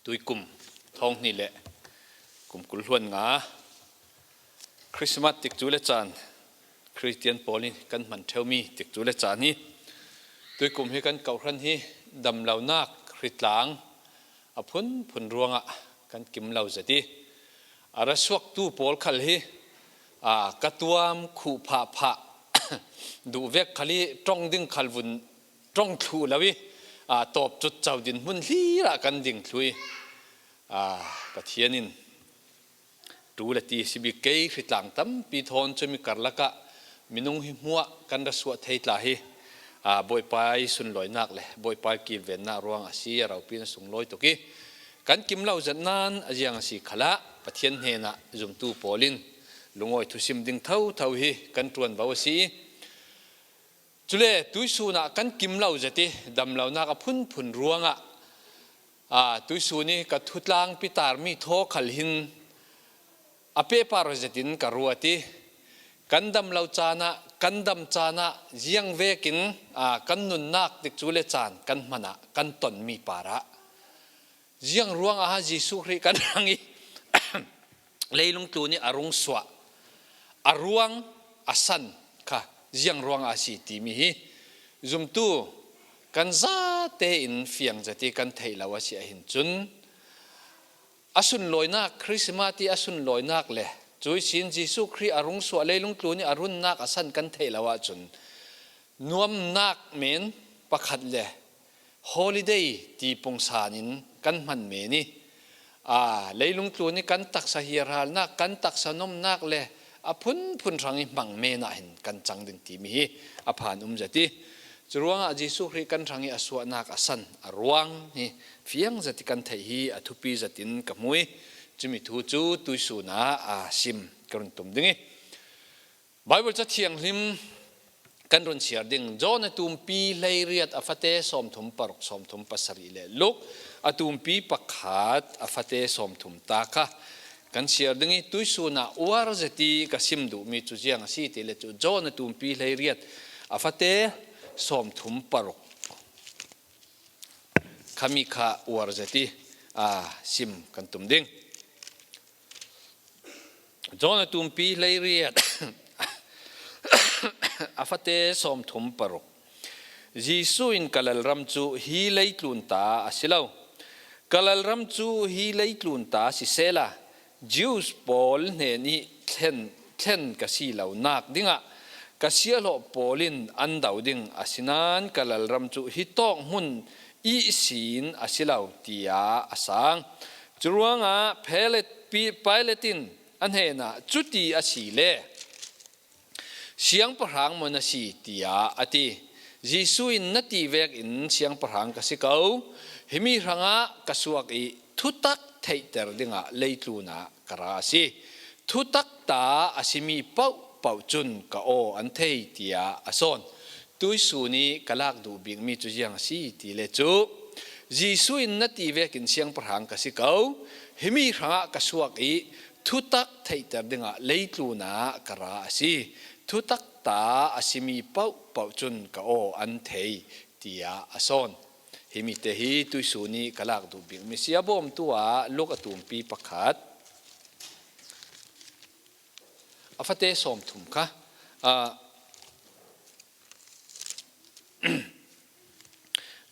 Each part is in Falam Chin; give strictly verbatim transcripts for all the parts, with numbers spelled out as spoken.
Tuikum thawng hnih le kum kul hluan nga Christmas tikcu le caan, Khristian pawl in kan hman ṭheumi tikcu le caan hi, tuikum hi kan kohhran hi damlonak hritlang a phunphun ruangah kan kim lo zet i, a ra suaktu pawl khal hi, aa, ka tuam khuh phahphah duh vek khal i, ṭong ding khal vun ṭong thluh lo i, aa, tawp cutco dinhmun hlir ah kan ding thluh i, aa, Pathian in tu le ti si bik kei hritlang tampi thawn cumi karlak ah minung hi hmuah kan ra suah thei tla hi, aa, Bawipa i sunlawinak le Bawipa i kilvennak ruang a si a ropui in a sunglawi tuk i, kan kim lo zet nan a ziang a si khal ah Pathian hnenah zumtu pawl in lungawi thusim ding thotho hi kan ṭuanvo a si i, cule tuisun ah kan kim lo zet i damlonak a phunphun ruangah, aa, tuisun i ka thutlangpi tarmi thaw khal hin a pehpar zetin ka ruat i, kan damlo caan ah, kan dam caan ah ziang vekin, aa, kan nunnak tikcu le caan kan hman ah kan tonmi parah ziang ruangah Jesuh Khrih kan hrang i leilung tlun i a rung suah, a ruang, a san kha ziang ruangah a si timi hi zumtu kan zate in fiang zet i kan theih lo a si ahih cun, a sunlawinak, Christmas i a sunlawinak le cuihsin Jesuh Khrih a rung suah, leilung tlun i a runnak a san kan theih lo ahcun, nuamnak men pakhat le holiday ti pungsan in kan hman men i, aa, leilung tlun i kan taksa hirhalnak, kan taksa nomnak le a phunphun hrang i hmang men ah hin kan cang ding timi hi a phan um zet i, curuangah Jesuh Khrih kan hrang i a suahnak a san, a ruang hi fiang zet i kan theih hi a thupi zetin ka hmu i, cumi thu cu tuisun ah, aa, sim ka run tum ding i, Baibal Ca Thianghlim kan run siar ding, John a tumpi hleiriat a fate sawmthum paruk, sawmthum pasarih le Luk a tumpi pakhat a fate sawmthum ta kha kan siar ding i, tuisun ah uar zet i ka sim duhmi cu ziang a si ti le cu, John a tumpi hleiriat a fate sawmthum paruk khami kha uar zet i, aa, sim kan tum ding. John a tumpi hleiriat a fate sawmthum paruk. Jesuh in, "Ka lalram cu hi leitlun ta a si lo. Ka lalram cu hi leitlun ta sisehla, Jews pawl hnen i thlen, thlen ka si lonak dingah ka siahlawh pawl in an do ding, asinain ka lalram cu hi tawk hmun ihsin a si lo," tiah a sang. Curuangah Pilat, Pi-, Pilat in a hnenah, "Cuti a si le siangpahrang maw na si?" tiah a ti. Jesuh in, "Na ti vekin siangpahrang ka si ko. Himi hrangah ka suak i thutak theihter dingah leitlun ah ka ra a si. Thutak ta a simi paohpaoh cun ka aw an thei," tiah a sawn. Tuisun i ka lak duh bikmi cu ziang a si ti le cu, Jesuh in, "Na ti vekin siangpahrang ka si ko. Himi hrangah ka suak i thutak theihter dingah leitlun ah ka ra a si. Thutak ta a simi paohpaoh cun ka aw an thei," tiah a sawn. Himi te hi tuisun i ka lak duh bikmi si a bawmtu ah Luk a tumpi pakhat a fate sawmthum kha, aa,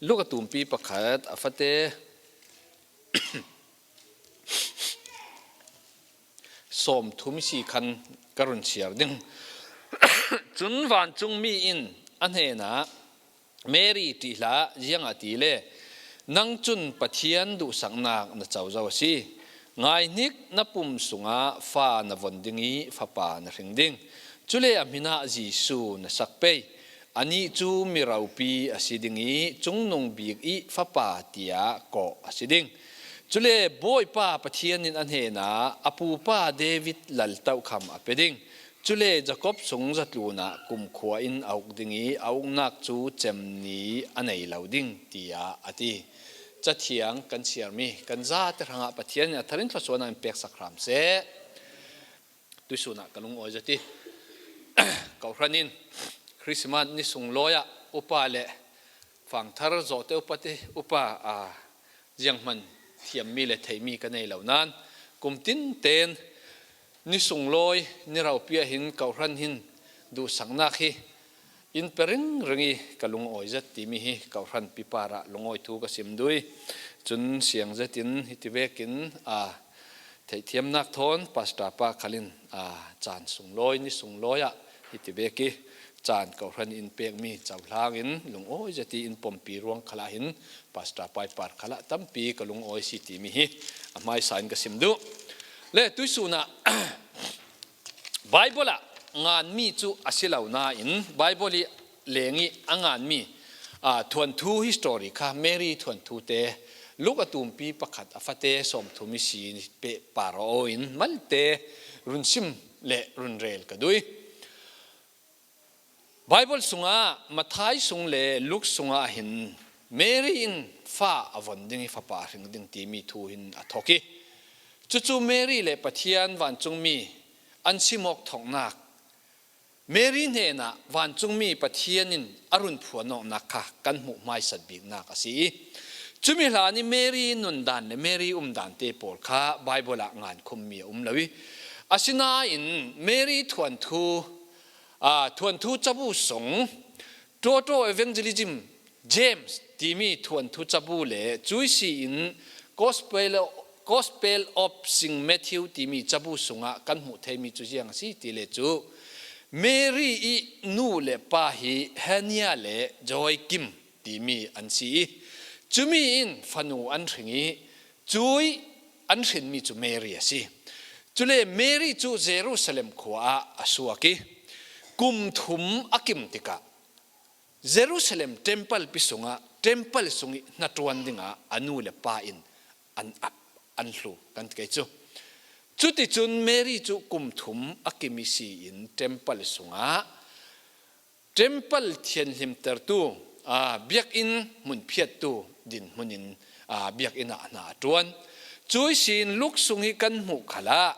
Luk a tumpi pakhat a fate sawmthum si khan ka run siar ding. Cun vancungmi in a hnenah, "Mary, ṭih hlah, ziangahtile nang cun Pathian duhsaknak na co zo a si. Ngai hnik, na pum sungah fa na von ding i fapa na hring ding. Cule a hmin ah Jesuh na sak pei. Anih cu mi ropi a si ding i, Cungnung Bik i Fapa tiah kawh a si ding. Cule Bawipa Pathian in a hnenah a pupa David lal tokham a pe ding. Cule Jakob sung zatlun ah kumkhua in a uk ding i, a uknak cu cem ni a nei lo ding," tiah a ti. Cathiang kan siarmi kan zate hrangah Pathian in a thar in thluasuahnak in peksak hram seh. Tuisun ah ka lungawi zet i, kohhran in Christmas ni sunglawi ah upa le fangthar zawhte upa te, upa, aa, zianghman thiammi le theihmi ka nei lo nan, kum tinten ni sunglawi, ni ropi ah hin kohhran hin duhsaknak hi in pe ringring i ka lungawi zet timi hi kohhran pipar ah lungawi thu ka sim duh i, cun siang zetin hiti vekin, a, theihthiamnak thawn pastor pa khalin, a, caan sunglawi, ni sunglawi ah hiti vek i caan kohhran in pekmi cohlang in lungawi zet i in pompi ruang khalah hin pastor pa i par khalah tampi ka lungawi si timi hi a hmaisa in ka sim duh. Le tuisun ah Bible ah nganmi cu a si lo nain Bible i leng i a nganmi, aa, thuanthu history kha Mary thuanthu te Luke a tumpi pakhat a fate sawmthum i si peh par aw in malte run sim le run rel ka duh i. Bible sungah Matthai sung le Luke sungah hin Mary in fa a von ding i fapa a hring ding timi thu hin a thawk i, cucu Mary le Pathian vancungmi an simawk thawknak, Mary hnenah vancungmi Pathian in a run phuan awknak kha kan hmuh hmaisat biknak a si i, cumi hlan i Mary nundan le Mary umdante pawl kha Bible ah ngan khummi a um lo i, asinain Mary thuanthu, aa, thuanthu cabu sung, Proto Evangelism James timi thuanthu cabu le cuisi in Gospel, Gospel of Saint Matthew timi cabu sungah kan hmuh theimi cu ziang a si ti le cu, Mary i nu le pa hi Hania le Joachim timi an si i, cumi in fanu an hring i, cui an hrinmi cu Mary a si. Cule Mary cu Jerusalem khua ah a suak i, kum thum a kim tikah Jerusalem temple pi sungah temple sung i hnaṭuan dingah a nu le pa in an ap, an hlu kan ti kei cu. Cuticun Mary cu kum thum a kim i si in temple sungah temple thianhlimtertu, aa, biakinn hmunphiattu dinhmun in, aa, biakinn ah hna a ṭuan. Cui sin Luke sung hi kan hmuh khalah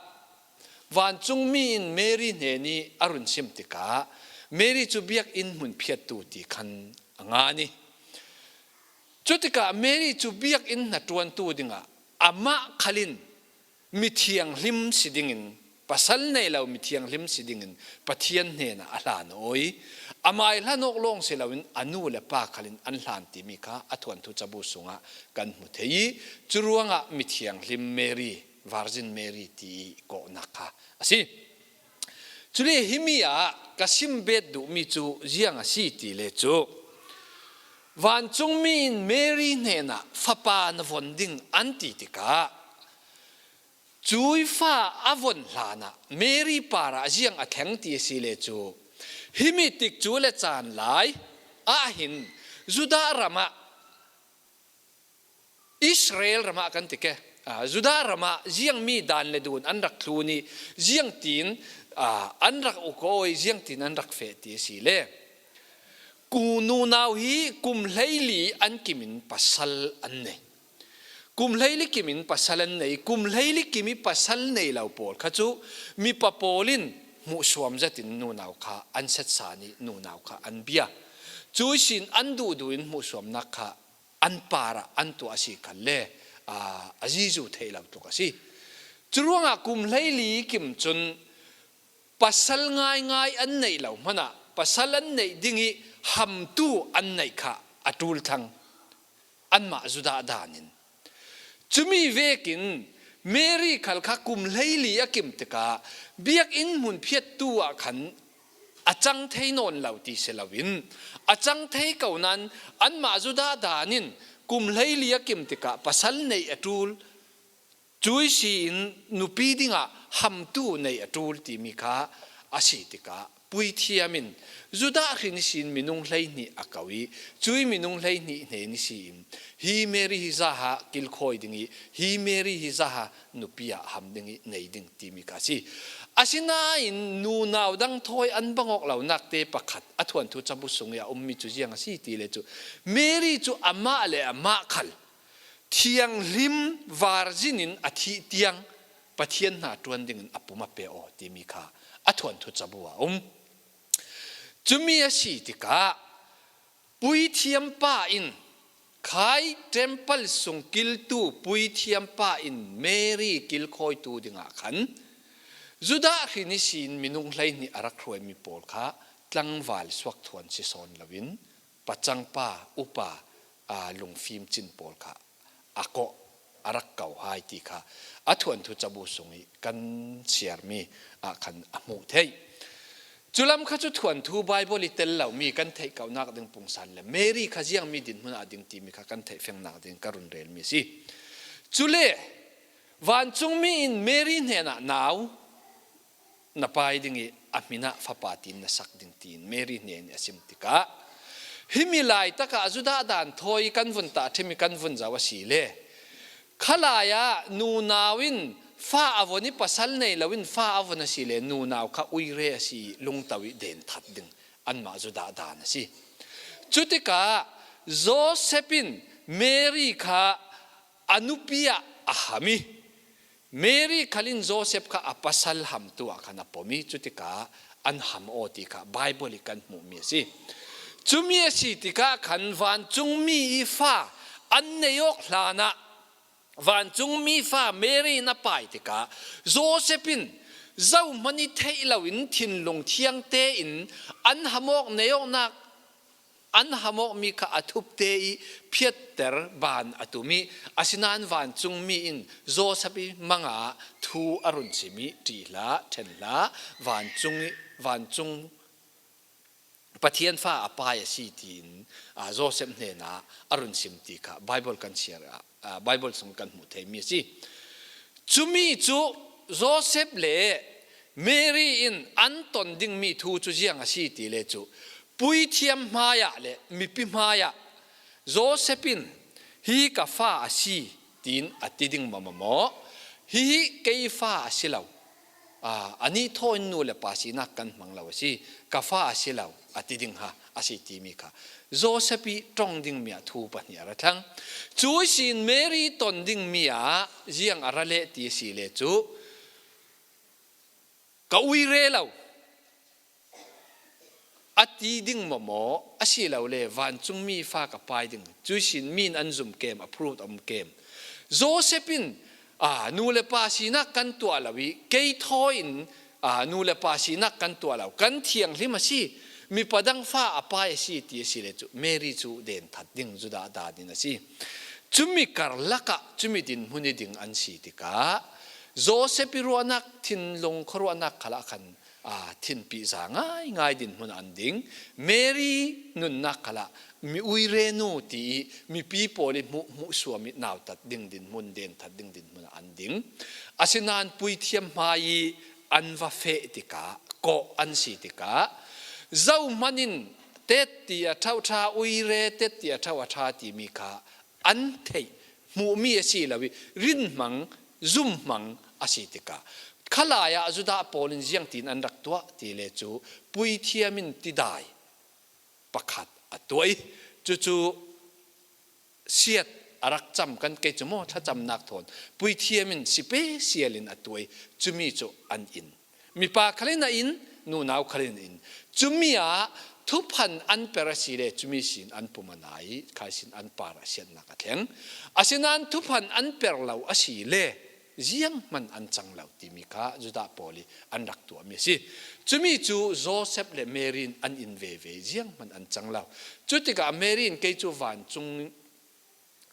vancungmi in Mary hnen i a run sim tikah Mary cu biakinn hmunphiattu ti khan a ngan i, cutikah Mary cu biakinn hnaṭuantu dingah amah khalin mithianghlim si dingin, pasal nei lo mithianghlim si dingin Pathian hnenah a hlan a awi. Amai hlan awk lawng si loin a nu le pa khalin an hlan timi kha a thuanthu cabu sungah kan hmu thei i, curuangah mithianghlim Mary, Virgin Mary ti i kawhnak kha a si. Cule himi ah ka sim bet duhmi cu ziang a si ti le cu, vancungmi in Mary hnenah fapa na von ding an ti tikah, cui fa a von hlanah Mary parah ziang a thleng ti a si le cu, himi tik cu le caan lai ah hin Judah ram ah, Israel ram ah kan ti ke, aa, Judah ram ah ziangmi dan le dun an rak thlun i, ziangtin, aa, an rak uk aw i, ziangtin an rak feh ti a si le, ku nunau hi kum hleili an kim in pasal an nei. Kum hleili kim in pasal an nei, kum hleili kim i pasal nei lo pawl kha cu mipa pawl in hmuhsuam zetin nunau kha an setsan i nunau kha an bia. Cui sin an duhduh in hmuhsuamnak kha an parah an tuah a si khalle, aa, a zizu theih lo tluk a si. Curuangah kum hleili kim cun pasal ngaingai an neih lo hmanah pasal an neih ding i hamtu an neih kha a ṭul thlang, anmah Judah dan in. Cumi vekin Mary khal kha kum hleili a kim tikah biakinn hmunphiattu ah khan a cang thei nawn lo ti si loin, a cang thei ko nan anmah Judah dan in kum hleili a kim tikah pasal neih a ṭul, cui si in nupi dingah hamtu neih a ṭul timi kha a si tikah puithiam in Judah hrin ihsin minung hleihnih a ko i, cui minung hleihnih hnen ihsi in hi Mary hi zaha kilkhawi ding i, hi Mary hi zaha nupi ah ham ding i nei ding timi kha a si. Asinain nunau dang thawi an bang awk lonak te pakhat a thuanthu cabu sung i a ummi cu ziang a si ti le cu, Mary cu amah le amah khal thianghlim virgin in a thih tiang Pathian hna ṭuan dingin a pum a pe aw timi kha a thuanthu cabu a um. Cumi a si tikah puithiam pa in Khai temple sung kiltu puithiampa in Mary kilkhawitu dingah khan Judah hri nisin minung hleihnih a rak hruaimi pawl kha tlangval suakthuan si sawn loin pacangpa, upa, aa, lungfim cin pawl kha a kawh a rak ko hai ti kha a thuanthu cabu sung i kan siarmi ah khan a hmuh theih. Culam kha cu thuanthu Bible i tel lomi kan theih kauhnak ding pungsan le Mary kha ziangmi dinhmun ah a ding timi kha kan theih fengnak ding ka run relmi a si. Cule vancungmi in Mary hnenah nau na pai ding i a hmin ah fapa tiin na sak ding tiin Mary hnen i a sim tikah, himi laitakah Judah dan thawi kan vun tah ṭhim i kan vun zoh a si le, khalai ah nunau in fa a von i pasal nei loin fa a von a si le, nunau kha uire a si i lungto i den that ding anmah Judah dan a si. Cutikah Joseph in Mary kha a nupi ah a ham i, Mary khal in Joseph kha a pasal hamtu ah khan a pom i, cutikah an ham aw ti kha Bible i kan hmuhmi a si. Cumi a si tikah khan vancungmi i fa an nei awk hlanah vancungmi fa Mary in a pai tikah Joseph in zohman i theih loin thinlung thiang tein an ham awk nei awknak an ham awkmi kha a thupte i phiatter ban a tum i, asinain vancungmi in Joseph i mangah thu a run sim i, ṭih hlah, ṭhen hlah, vancung i, vancung Pathian fa a pai a si tiin, aa, Joseph hnenah a run sim ti kha Bible kan siar ah, aa, Bible sung kan hmuh theimi a si. Cumi cu Joseph le Mary in an ton dingmi thu cu ziang a si ti le cu, puithiam hmaiah le mipi hmaiah Joseph in, "Hi ka fa a si," tiin a ti ding maw, maw, "Hihi kei fa a si lo. Aa, anih thaw in nu le pa sinak kan hmang lo a si, ka fa a si lo," a ti ding ha a si timi kha Joseph i ṭong dingmi ah thu pahnih a ra thlang. Cu ihsin Mary ton dingmi ah ziang a ra leh ti a si le cu, "Ka uire lo," a ti ding maw, maw, a si lo le, "Vancungmi fa ka pai ding, cu ihsin mi in an zum kem, a phurut a um kem." Joseph in, aa, nu le pa sinak kan tuah lo i, "Kei thaw in, aa, nu le pa sinak kan tuah lo, kan thianghlim a si, mipa dang fa a pai a si," ti a si le cu, Mary cu den that ding Judah dan in a si. Cumi karlak ah cumi dinhmun i ding an si tikah, Joseph i ruahnak thinlung khuaruahnak khal ah khan, aa, thinpih za ngaingai dinhmun an ding. Mary nunnak khal ah mi uire nu ti i mipi pawl i hmuh, hmuh suam i nautat ding dinhmun, den that ding dinhmun an ding. Asinain puithiam hmai i an va feh tikah, kawh an si tikah, zohman in tet ti a ṭhauh ṭha, uire tet ti a ṭhauh a ṭha timi kha an theih hmuhmi a si lo i, rinhmang, zumhmang a si tikah, khalai ah Judah pawl in ziangtin an rak tuah ti le cu, puithiam in tidai pakhat a tuah i, cucu siat a rak cam kan kei cu maw, thlacamnak thawn puithiam in special in a tuah i, cumi cu an in. Mipa khal in a in, nunau khal in a in. Cumi ah thuphan an per a si le, cumi sin an pum a nai, khai sin an par ah siatnak a thleng. Asinain thuphan an per lo a si le, zianghman an cang lo timi kha Judah pawl i an rak tuahmi a si. Cumi cu Joseph le Mary in an in veve, zianghman an cang lo. Cutikah Mary in, "Kei cu vancung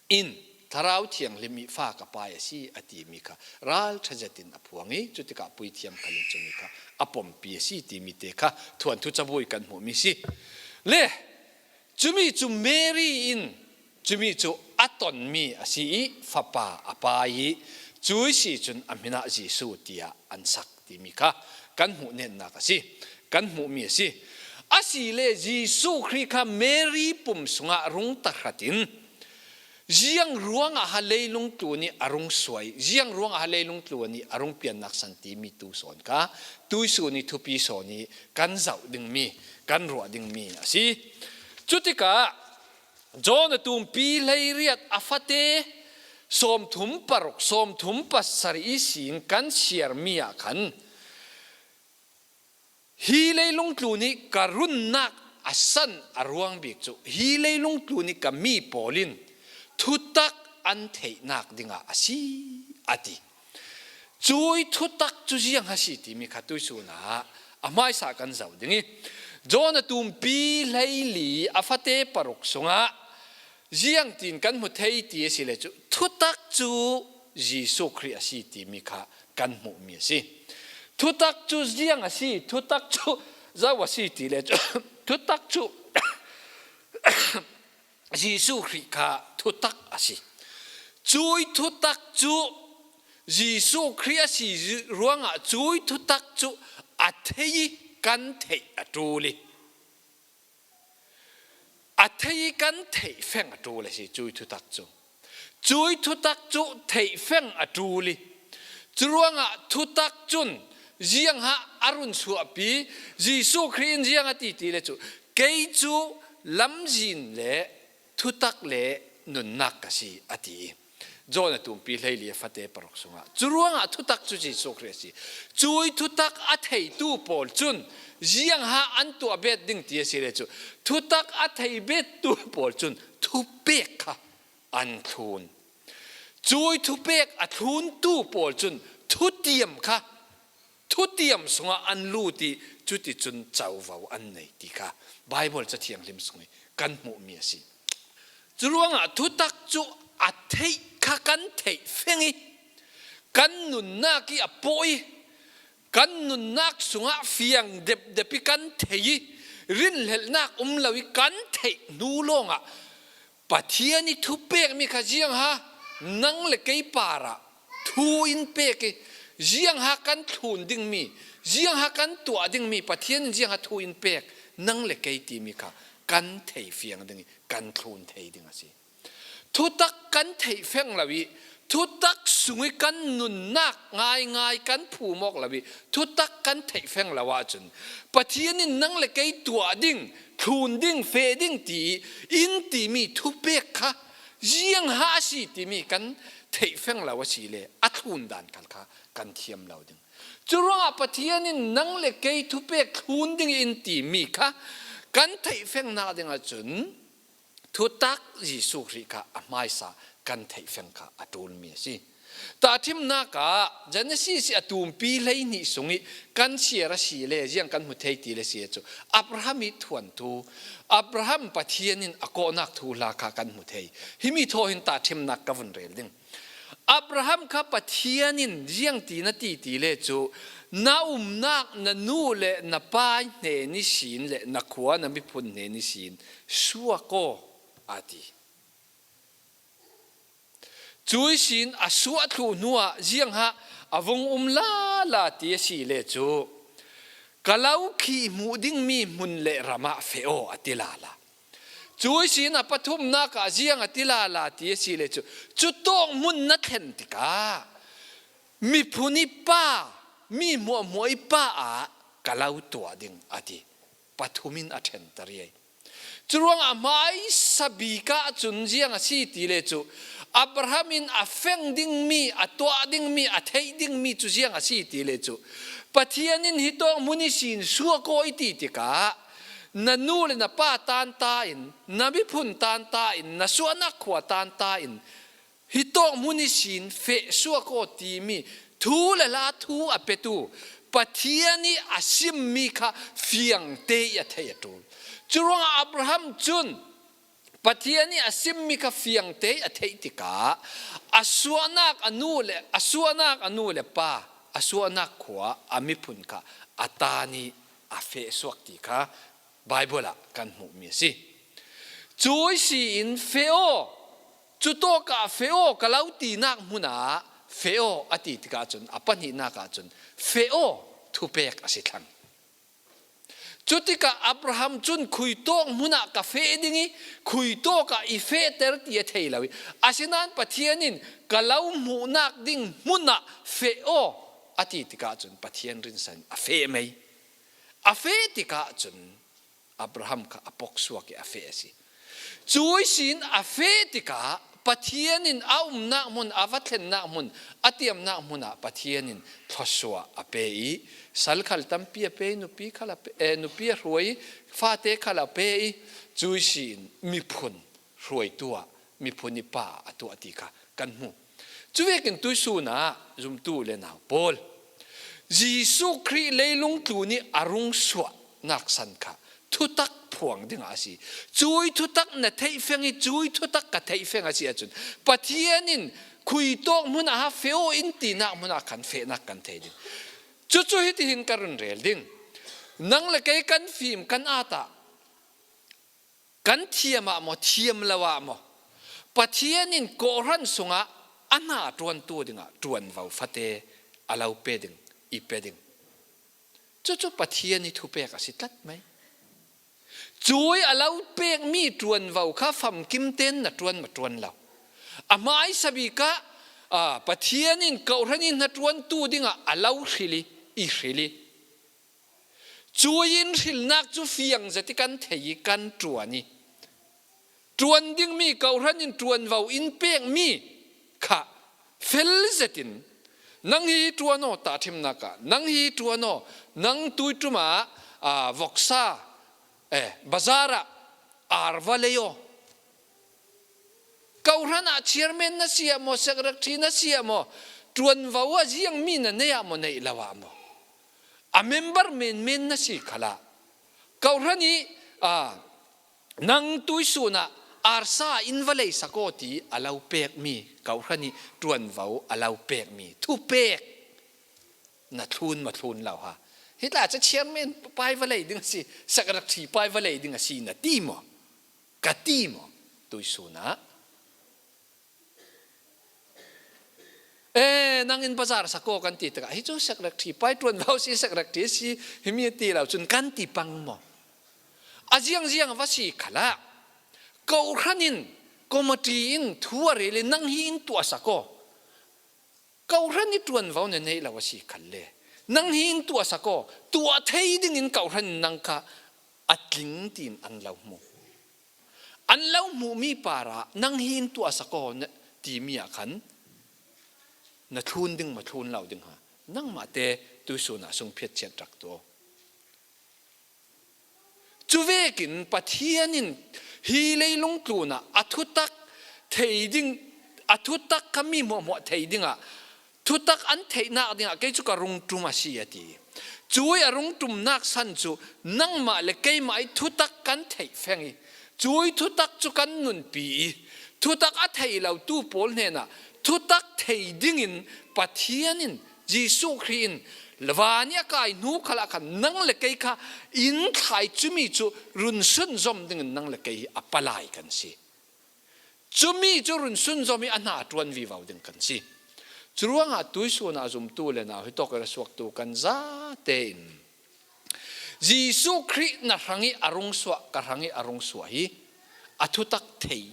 in Thlarau Thianghlim i fa ka pai a si," a timi kha ralṭha zetin a phuang i, cutikah puithiam khal in cumi kha a pompi a si timi te kha thuanthu cabu i kan hmuhmi si. Le cumi cu Mary in cumi cu a tonmi a si i, fapa a pai i, cu i si cun a hmin ah Jesuh tiah an sak timi kha kan hmuh netnak a si, kan hmuhmi a si. A si le Jesuh Khrih kha Mary pum sungah rung tahratin, ziang ruangah ha leilung tlun i a rung suai, ziang ruangah ha leilung tlun i a rung piannak san timi tu sawn kha tuihsun i thupi sawn i kan zoh dingmi, kan ruah dingmi a si. Cutikah John a tumpi hleiriat a fate sawmthum paruk, sawmthum pasarih ihsin kan siarmi ah khan, "Hi leilung tlun i ka runnak a san a ruang bik cu, hi leilung tlun i ka mi pawl in an theihnak dingah a si, a ti. Cui thutak cu ziang a si timi kha tuisun ah a hmaisa kan zoh ding i, John a tumpi hleili a fate paruk sungah ziangtin kan hmu thei ti a si le cu, thutak cu Jesuh Khrih a si timi kha kan hmuhmi a si. Thutak cu ziang a si, thutak cu zo a si ti le cu, thutak cu Jesuh Khrih kha thutak a si. Cui thutak cu Jesuh Khrih a si ruangah cui thutak cu a thei i kan theih a ṭul i, a thei i kan theih feng a ṭul a si cui thutak cu. Cui thutak cu theih feng a ṭul i, curuangah thutak cun ziangah a run suahpi, Jesuh Khrih in ziang a ti ti le cu, kei cu lamzin le thutak le nunnak ka si, a ti i, John a tumpi hleili a fate paruk sungah. Curuangah thutak cu Jesuh Khrih a si. Cui thutak a theitu pawl cun ziangah an tuah bet ding ti a si le cu, thutak a thei bettu pawl cun thupek kha an thlun. Cui thupek a thluntu pawl cun thutiam kha, thutiam sungah an lut i, cuticun covo an nei ti kha Baibal Ca Thianghlim sung i kan hmuhmi a si. Curuangah thutak cu a theih kha kan theih feng i, kan nunnak i a pawh i, kan nunnak sungah fiang depdep i kan thei i, rinhlelhnak um lo i kan theih hnu lawngah Pathian i thupekmi kha ziangah nang le kei parah thu in pek i, ziangah kan thlun dingmi, ziangah kan tuah dingmi, Pathian in ziangah thu in pek nang le kei timi kha kan thei fiang ding i kan thlun thei ding a si. Thutak kan theih feng lo i, thutak sung i kan nunnak ngaingai kan phum awk lo i, thutak kan theih feng lo ahcun Pathian in nang le kei tuah ding, thlun ding, feh ding ti in timi thupek kha ziangah a si timi kan theih feng lo a si le a thlun dan khal kha kan thiam lo ding. Curuangah Pathian in nang le kei thupek thlun ding in timi kha kan theih fengnak ding ahcun thutak Jesuh Khrih kha a hmaisa kan theih feng kha a ṭulmi a si. Tahṭhimnak ah Genesis i a tumpi hleihnih sung i kan siar a si le ziang kan hmu thei ti le si cu, Abraham i thuanthu, Abraham Pathian in a kawhnak thuhla kha kan hmu thei. Himi thaw hin tahṭhimnak ka vun rel ding. Abraham kha Pathian in ziangtin a ti ti le cu, na umnak na nu le na pa hnen ihsin le na khua na miphun hnen ihsin suak aw, a ti. Cu ihsin a suah thluh hnuah ziangah a vung um lala ti a si le cu, ka lo khih hmuh dingmi hmun le ram ah feh aw, a ti lala. Cu ihsin a pathumnak ah ziang a ti lala ti a si le cu, cutawk hmun na thlen tikah miphun i pa, mi hmuahhmuah i pa ah ka lo tuah ding, a ti. Pathum in a ṭhenter i. Curuangah hmaisa bik ah cun ziang a si ti le cu, Abraham in a feng dingmi, a tuah dingmi, a theih dingmi cu ziang a si ti le cu, Pathian in hitawk hmun ihsin suak aw i ti tikah, na nu le na pa tanta in, na miphun tanta in, na suahnak khua tanta in, hitawk hmun ihsin feh suak aw timi thu le hla thu a petu Pathian i a simmi kha fiangte i a theih a ṭul. Curuangah Abraham cun Pathian i a simmi kha fiangte i a theih tikah a suahnak a nu le, a suahnak a nu le pa, a suahnak khua, a miphun kha a tan i a feh suak ti kha Baibal ah kan hmuhmi a si. Cu ihsin feh aw, cutawk ah feh aw, ka lo tinak hmun ah feh aw, a ti tikah cun a pahnihnak ah cun feh aw thupek a si thlang. Cutikah Abraham cun khuitawk hmun ah ka feh ding i, khuitawk ah i fehter ti a thei lo i, asinain Pathian in ka lo hmuhnak ding hmun ah feh aw, a ti tikah cun Pathian rinsan a feh mei. A feh tikah cun Abraham kha a poksuak i a feh a si. Cu ihsin a feh tikah Pathian in a umnak hmun, a va thlennak hmun, a tiamnak hmun ah Pathian in thluasuah a pe i, sal khal tampi a pe i, nupi khal a pe, eh, nupi a hruai i, fate khal a pe i, cu ihsin miphun hruaitu ah miphun i pa a tuah ti kha kan hmu. Cuvekin tuisun ah zumtu le nau pawl, Jesuh Khrih leilung tlun ih a rung suahnak san kha thutak phuang dingah a si. Cui thutak na theih feng ih cui thutak ka theih feng a si ahcun Pathian in khuitawk hmunah ha feh aw in tinak hmunah khan fehnak kan thei ding. Cucu hitihin ka run rel ding. Nang le kei kan fim kan at ah, kan thiam ah maw, thiam lo ah maw, Pathian in kawhhran sungah a hna ṭuantu dingah ṭuanvo fate a lo pe ding, i pe ding. Cucu Pathian ih thupek a si tlat mai. Cui a lo pekmi ṭuanvo kha famkim tein na ṭuan maw, ṭuan lo. A hmaisa bik ah, aa, Pathian in kawhhran ih hnaṭuantu dingah a lo hril ih, i hril ih, cui in hrilnak cu fiang zet ih kan thei ih kan ṭuan ih, ṭuan dingmi kawhhran in ṭuanvo in pekmi kha fel zetin, nang hi ṭuan aw, tahṭhimnak ah, nang hi ṭuan aw, nang tuiṭum ah, aa, voksa, eh, bazar ah ar va lei aw. Kawhhran ah chairman na si ah maw, secretary na si ah maw, ṭuanvo a ziangmi na nei ah maw, neih lo ah maw, a member menmen na si khalah, kawhhran ih, aa, nang tuisun ah arsa in va leisak aw ti a lo pekmi, kawhhran ih ṭuanvo a lo pekmi thupek na thlun maw, thlun lo ha. Hi tla cu chairman pa ih va lei ding a si, secretary pa ih va lei ding a si na ti maw? Ka ti maw? Tuisun ah, eh, nang in bazar sak aw kan ti tikah, hi cu secretary pa ih ṭuanvo si, secretary si, himi a ti lo cun kan ti pang maw? A ziangziang a va si khalah, kawhhran in, committee in thu a rel ih nang hi in tuahsak aw. Kawhhran ih ṭuanvo na neih lo a si khalle, nang hi in tuahsak aw, tuah thei dingin kawhhran in nang kha a tling tiin an lo hmu. An lo hmuhmi parah nang hi in tuahsak aw na timi ah khan na thlun ding maw, thlun lo ding ha? Nangmah te tuisun ah sung phiat chiat rak tuah aw. Cuvekin Pathian in hi leilung tlun ah a thutak thei ding, a thutak kha mi hmuahhmuah thei dingah, thutak an theihnak dingah kei cu ka rung ṭum a si, a ti. Cui a rung ṭumnak san cu nangmah le keimah ih thutak kan theih feng ih, cui thutak cu kan nunpi ih, thutak a thei lotu pawl hnenah thutak thei dingin Pathian in, Jesuh Khrih in van ih a kai hnu khalah khan nang le kei kha in thlai cumi cu run sunzom dingin nang le kei hi a palai kan si. Cumi cu run sunzom ih a hna a ṭuan vivo ding kan si. Curuangah tuisun ah zumtu le nau, hitawk ih ra suaktu kan zate in Jesuh Khrih na hrangih a rung suah, ka hrangih a rung suah hi a thutak thei,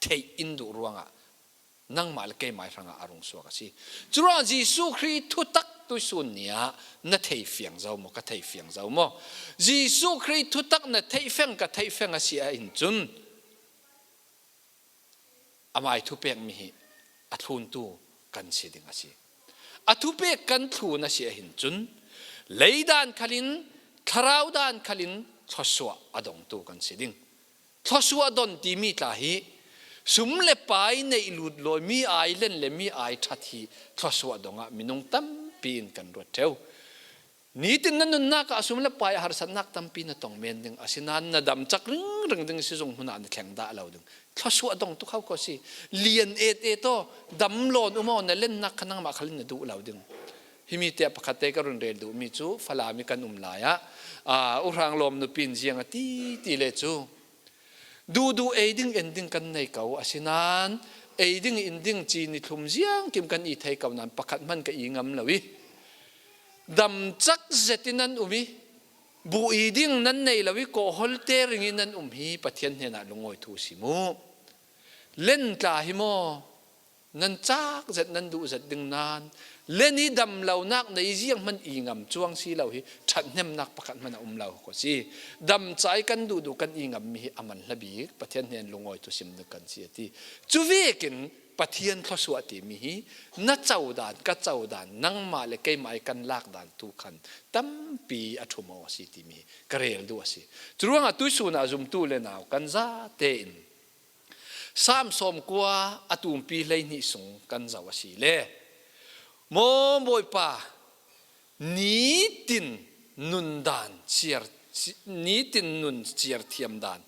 theih in duh ruangah nangmah le keimah hrangah a rung suak a si. Curuangah Jesuh Khrih thutak tuisun ni ah na thei fiang zo maw, ka thei fiang zo maw? Jesuh Khrih thutak na theih feng, ka theih feng a si ahhin cun, amai thupekmi hi a thluntu kan si ding a si. A thupek kan thlun a si ahhin cun, leidan khalin, thlarau dan khalin thluasuah a dongtu kan si ding. Thluasuah don timi tla hi sum le pai neih lut lawi, mi ai len le mi ai ṭhat hi thluasuah dongah minung tampi in kan ruat ṭheu. Nitin na nunnak ah sum le pai a harsatnak tampi na tong men ding, asinain na damcak ringring ding, sizung hmun ah na thleng dah lo ding. Thluasuah dong tuk hau ko si. Lian et et aw, dam lawn um aw, na lennak kha nangmah khal in na duh lo ding. Himi tiah pakhat te ka run rel duhmi cu Falam ih kan um lai ah, aa, U Hrang Lawm nupi in ziang a ti ti le cu, duhduh ei ding en ding kan nei ko, asinain ei ding in ding ci ni thlum ziangkim kan i thei ko nain pakhat hman ka i ngam lo ih, damcak zet in nan um ih, buh i ding nan nei lo ih, kawhhol te ring ih nan um hi Pathian hnenah lungawi thu si mu. Len tla hi maw, nan cak zet, nan duh zet ding nain, len ih damlonak na i zianghman i ngam cuang si lo hi, ṭhathnemnak pakhat hman a um lo ko si. Damcai kan duhduh kan i ngammi hi a man hlabik Pathian hnen lungawi thu sim ding kan si, a ti. Cuvekin Pathian thluasuah timi hi na co dan, ka co dan, nangmah le keimah ih kan lak dan tu khan tampi a ṭhum aw a si timi hi ka rel duh a si. Curuangah tuisun ah zumtu le nau kan zate in Sam sawmkua a tumpi hleihnih sung kan zoh a si le, maw Bawipa, nitin nundan ciar, nitin nun ciar thiam dan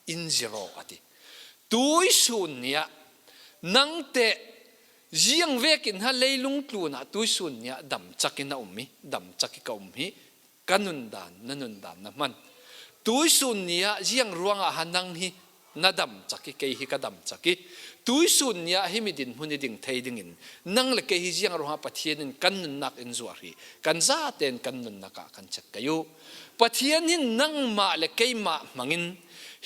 in ziraw a ti. Tuisun ni ah nangte ziang vekin ha leilung tlunah tuisun ni ah damcak in a um hi, damcak i ka um hi, ka nundan, na nundan na hman. Tuisun ni ah ziang ruangah ha nang hi na damcak i, kei hi ka damcak i, tuisun ni ah hi mi dinhmun i ding thei dingin nang le kei hi ziang ruangah Pathian in kan nunnak in zuah hi, kan zaten kan nunnak ah kan cek kei uh. Pathian hin nangmah le keimah hmangin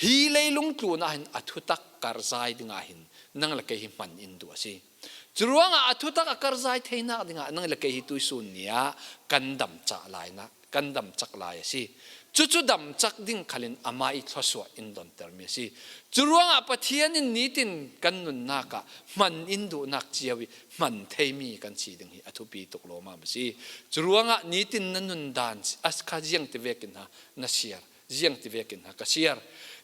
hi leilung tlunah hin a thutak karzai dingah hin nang le kei hi hman in duh a si. Curuangah a thutak a karzai theinak dingah nang le kei hi tuisun ni ah kan damcak lai na, kan damcak lai a si. Cucu damcak ding khalin amah i thluasuah in donter mi a si. Curuangah Pathian in nitin kan nunnak ah hman in duhnak cio i hman thei mi kan si ding hi a thupi tuk lawmam a si. Curuangah nitin na nundan a kha ziang ti vekin ha na siar, ziang ti vekin ha ka siar.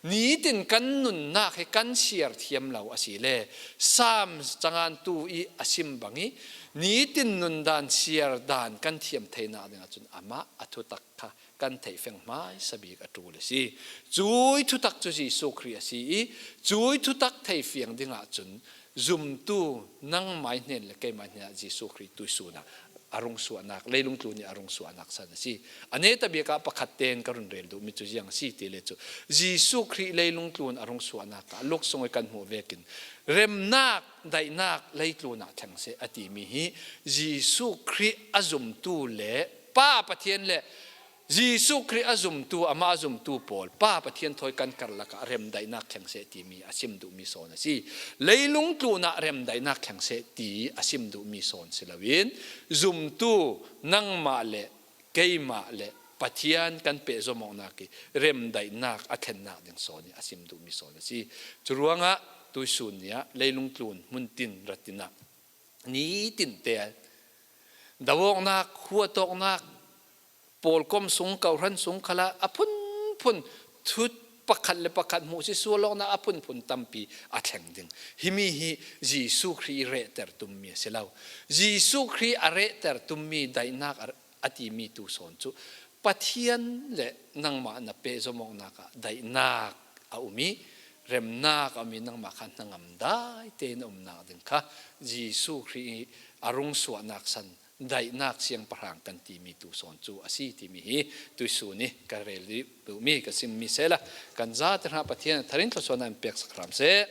Nitin kan nunnak hi kan siar thiam lo a si le, Sam cangantu i a sim bang i nitin nundan siar dan kan thiam theinak dingah cun amah a thutak kha kan theih feng hmaisa bik a ṭul a si. Cui thutak cu Jesuh Khrih a si i, cui thutak thei fiang dingah cun zumtu nangmai hnen le keimai hnenah Jesuh Khrih tuisun ah a rung suahnak, leilung tlun i a rung suahnak san a si. A neta bik ah pakhat tein ka run rel duhmi cu ziang a si ti le cu, Jesuh Khrih leilung tlun a rung suahnak ah Luke sung i kan hmuh vekin, remnak, daihnak leitlun ah thleng seh a timi hi Jesuh Khrih a zumtu le Pa Pathian le Jesuh Khrih a zumtu, amah a zumtu pawl, Pa Pathian thawi kan karlak ah remdaihnak thleng seh timi a sim duhmi sawn a si. Leilung tlun ah remdaihnak thleng seh ti a sim duhmi sawn si loin, zumtu nangmah le keimah le Pathian kan pehzom awknak i remdaihnak a thlennak ding sawn i a sim duhmi sawn a si. Curuangah tuisun ni ah leilung tlun hmun tin ratin ah nitin te do awknak, huat awknak, pawlkom sung, kohhran sung khalah a phunphun thu pakhat le pakhat hmuh si sual awknak a phunphun tampi a thleng ding. Himi hi Jesuh Khrih i rehter tummi a si lo. Jesuh Khrih a rehter tummi daihnak a, a timi tu sawn cu Pathian le nangmah na pehzom awknak ah daihnak a um i, remnak a um i, nangmah kha hnangam dai tein a umnak ding kha Jesuh Khrih i a rung suahnak san daihnak siangpahrang kan timi tu sawn cu a si timi hi tuisun i ka rel duhmi, ka simmi sehla kan zate hna Pathian a tharin thluasuahnak in peksak hram seh.